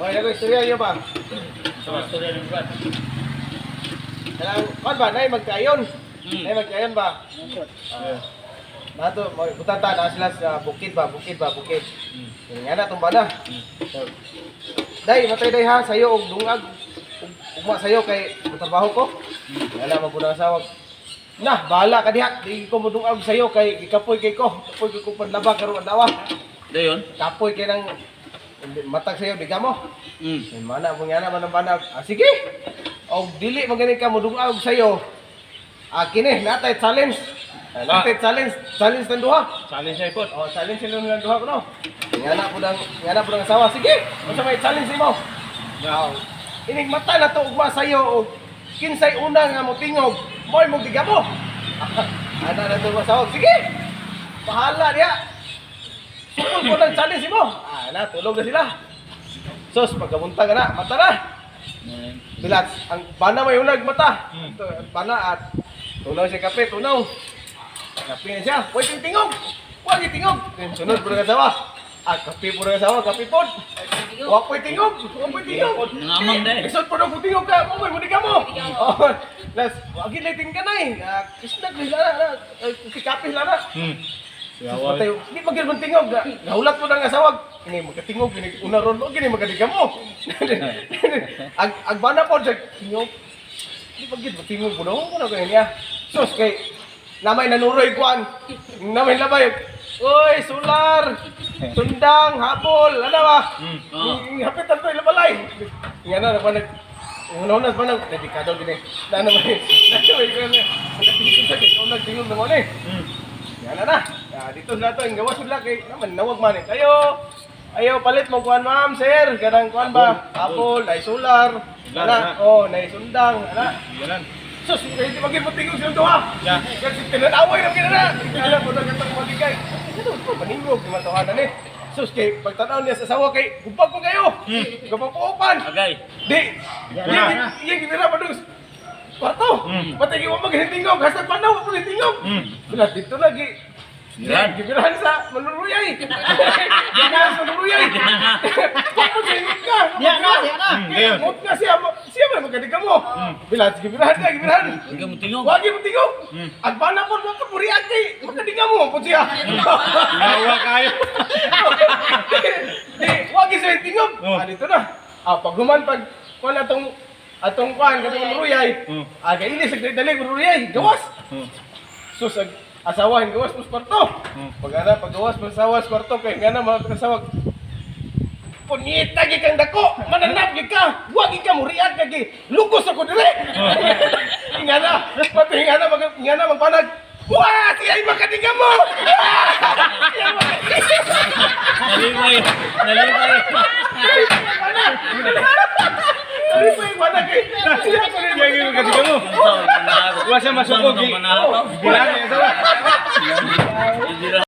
Okay, ako istorya niyo ba? Sa istorya ng Brad. Kanang kuan ba nay magkayon? Nay magkayon ba? Ah, nato butan ta na sila sa bukid ba, bukid ba, bukid. Nga na tumba na. So, day, matay day ha, sayo og dungag ug ugma sayo kay trabaho ko. Wala maguna asawa. Na, bahala ka diha. Di ko modungag sayo kay gikapoy kay ko. Kapoy kay ko panlaba karon adlaw. Dayon? Kapoy kay nang matag sayo di mo. May mana mo nga naman ang banag. Ah, sige. Og dili man gani ka modungag sayo. Ah, kini natay challenge. Ah, natay challenge, challenge ng duha. Challenge siya ipot. Oh, challenge sila ng duha ko no. Nga na po ng asawa. Sige. Unsa may challenge nimo? Yeah. Inig mata na to ugma sayo og kinsay una nga motingog, mo'y mong diga mo. Ana na to asawa. Sige. Bahala diha. Sukol ko ng challenge mo. Ah, na tulog na sila. Sos, pagkamunta ka na, mata na. Bilats, ang bana may unag mata. Ito, ang bana at tunaw siya kape, tunaw. Kape na siya. Huwag yung tingog! Huwag yung tingog! Then, sunod po ng asawa. Ah, kape po ng asawa, kape po. Huwag po yung tingog! Huwag po yung tingog! Nangamang na eh. Isod po ng tingog ka! Mamay, muni ka mo! Oh, las, wag yung ka na eh. Ah, Kisnag, sila na. Kape sila na. Sus, patay. Di pa gyud tingog. Nahulat po ng asawa. Kini magkatingog, kini una ron mo, kini magkadiga mo. Ag agbana po sa tingog. Di pa gyud tingog po no, kuno kay niya. Sus kay namay nanuroy kuan. Namay labay. Uy, solar, sundang, habol, ano ba? Oh. Hapit ang to'y labalay. Nga na, naman nag... Una-una pa nag... Dedikado gini. Na naman, na naman, nagkatingin sa kay nagtingog na mo eh. Yan na na. Ah, dito sila to, ang gawas sila kay naman nawag man eh. Kayo, ayo palit mo kuan ma'am, sir. Kanang kuan ba? Apple, nay solar. Solar, Ana, ana. oh, nay sundang, ana. Yanan. Sus, hindi maging patingog silang duha. Yeah. Kasi tinanaway na kinana. Alam mo na katong maligay. Ano ko maningog di matawanan eh. Sus kay pagtanaw niya sa asawa kay gubag ko kayo. Gubag Agay. Di. Di, di, di, pa dus. Kwarto. Patay wa maghintingog, hasta panaw wa tingog. Bila dito lagi. Giran. Gibirahan sa manuruyay. Gibirahan sa manuruyay. Kapag tingog ka. Diya na, diya na. Ngayon. Mot na siya, siya man magkadiga mo. Bila gibirahan ka, gibirahan. Huwag ka mo tingog. Wagi mo tingog. Agbana po mo purian kay magkadiga mo po siya. Lawa kayo. Di, wagi sa tingog. Oh. Ah, dito na. Ah, pag human pag kuan atong atong kuan katong manuruyay. Ah, kay ini sa dali manuruyay, gawas. Sus ag asawa hin gawas mo sa kwarto. Pag ana pag gawas mo sa asawa sa kwarto kay ngana mga asawa Punyeta gyud kang dako, mananap gyud ka. Wa gyud ka muriag ka gi. Lugos ako dire. Ingana, pati ingana mag ingana magpanag. Wah, siya ay makadiga mo. Ah! Siya ay makadiga. Nalipay. Nalipay. Ano pa yung manag eh? Siya pa rin Siya yung makadiga mo. Wa siya masukog, eh. Gilan niya asawa.